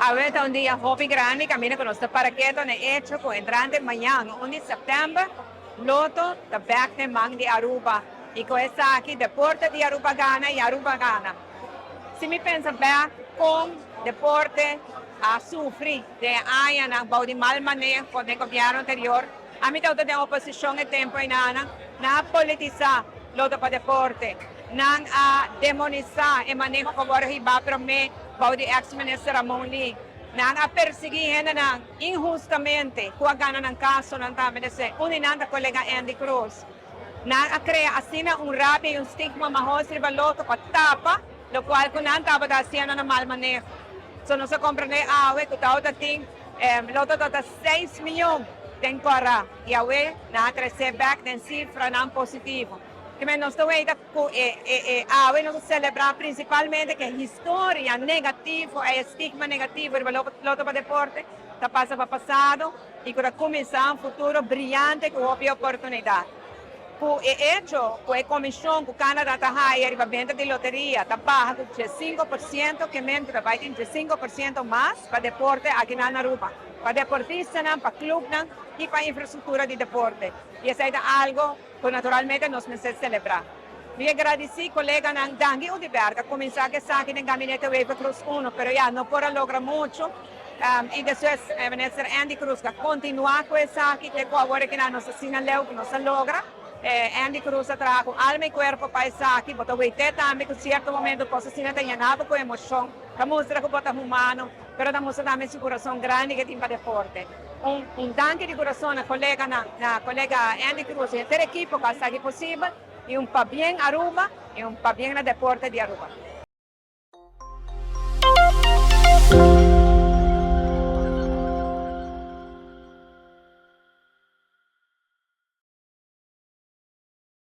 Awe ta un dia hopi grandi caminda cu nos ta para keto na e hecho cu entrante mañan 1 di september Lotto ta bek den man di Aruba y cu esaki deporte di Aruba gana y Aruba gana. Si mi pensa bek con deporte a sufri den e añanan bou di mal maneho den gobierno anterior, ami tabata den oposicion e tempo enanan, nan a politisa Lotto pa Deporte, nan a demonisa e maneho cu a worde hiba prome bou di ex minister Ramon Lee, nan a persegui hendenan inhustamente cu a gana nan casonan tambe despues, un di nan ta colega Andy Croes. Nan a crea asina un rabia y un stigma mahos riba Lotto pa tapa locual cu nan tabata haciendo na mal maneho. So nos a comprende awe cu tabata tin Lotto tabata seis miyon den cora y awe nan a trece bek den cifranan positivo. Kimen nos ta weta cu e awe nos a celebra principalmente cu e historia negativo, e stigma negativo riba Lotto pa Deporte ta pasa pa pasado y cu ta cuminsa un futuro briyante cu hopi oportunidad. Cu e hecho cu e comision cu Canada ta haya riba benta di loteria ta baha cu 15%, kemen cu ta bay tin 15% mas pa deporte aki na Aruba, pa deportistanan, pa clubnan y pa infrastructura di deporte. Y esey ta algo cu naturalmente nos mester celebra. Mi a gradici coleganan Dangui Oduber a cuminsa cu esaki den Gabinete Wever Croes 1, pero ya no por a logra mucho. Y despues Minister Endy Croes a continua cu esaki te cu awor aki nos asina leu cu nos a logra. Endy Croes a traha cu alma y cuerpo pa esaki. Bo ta weite tambe cu cierto momento cos asina ta yena bo cu emocion. Ta mustra cu bo ta humano, pero ta mustra tambe su curason grandi cu tin pa deporte. Un danki di curason na coleganan, na colega Endy Croes y henter ekipo cu a haci esaki posibel. Y un pabien Aruba y un pabien na deporte di Aruba.